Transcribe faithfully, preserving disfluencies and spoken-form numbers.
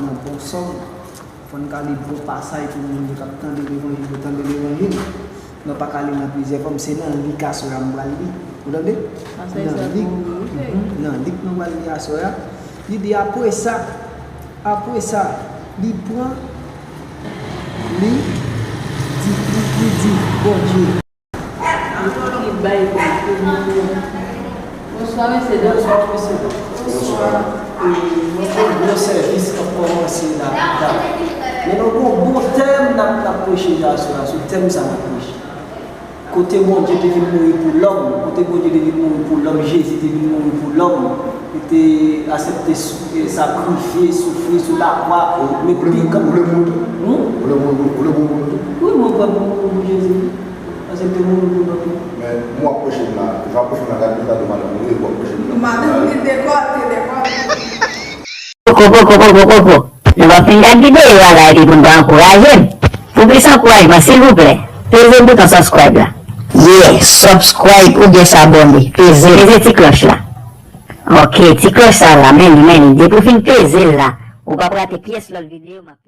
Nan bon sòm, fò n ka li bon pasaj pou moun yo k ap tande levanjil yo tande levanjil. Nou pa ka li nan plizyè fòm, se nan lik aswè a m pral li. Ou tande? Nan lik, nan lik nou pral li aswè a. Li di apre sa, apre sa, li pran, li di, li, li di Bondye. Ki bay pou moun. Bonswa, mesye dam. Bonswa, mesye dam. Bonswa. E, mwen konn bon sèvis k ap kòmanse la pita. Men nou gon bon tèm n ap, n ap preche jodi aswè a, sou tèm sa n ap preche. Kote Bondye te vin mouri pou lòm, kote Bondye te vin mouri pou lòm, Jezi te vin mouri pou lòm, li te aksepte sou-, e, sakrifye, soufri sou lakwa, men pi kan. Ou vle mouri tou? Hmm? Ou vle mouri pou, ou vle mouri pou nou tou? Wi, mwen prè pou mouri pou Jezi. Paske m te mouri pou lòt yo. Men, m w ap preche m la, jan w ap preche m la, gade eta de madanm ou ye, w ap preche m la. Madanm li dekote, dekote. Poko, poko, poko, poko. Nou va fin gade videyo a la epi pou n pa ankouraje m. Pou plis ankourajman, silvouplè, peze bouton subscribe la. Yeah, subscribe oubyen sabone. Peze. Peze ti klòch la. Ok, ti klòch sa la, men li, men li. Depi w fin peze l la, ou p ap rate pyès lòt videyo m ap